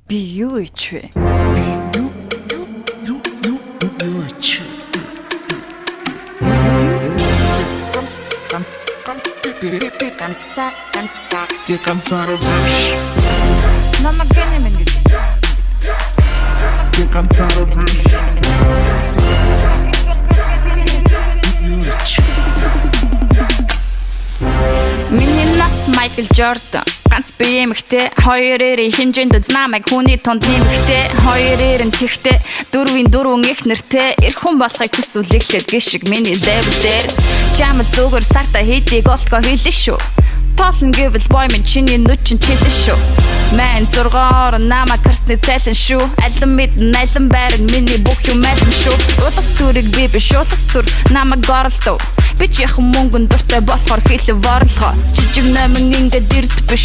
Би юу ич вэ? Юу ич? Ганцаараа биш. Намайг гэнэ мэн гэж. Би ганцаараа биш. Юу ич? Миний нас Майкл Джордан. Ганц би эмэгтэй. Хоёр эрийн хинжээнд үз намайг хүний тунд нэмэгтэй. Хоёр эрен тэгтэй. Дөрвийн дөрвөн их нэртэй. Эр хүн болохыг хүсвэл эхлээд гişиг миний level дээр. Чам зүгээр сарта хийдийг олтго хэлэн шүү. Тоолно гэвэл бой минь, чиний нүд чинь чилэн шүү. Мэн зургаар намайг харсны цайлан шүү. Алин мэдэн, алин байрна, миний бүх юм алим шүү. Улс төрийг би биш, улс төр намайг оролдов. Би ч яхан мөнгөн дуртай болохоор хэлэв орлогоо. Жижиг номин ингээд ирд биш.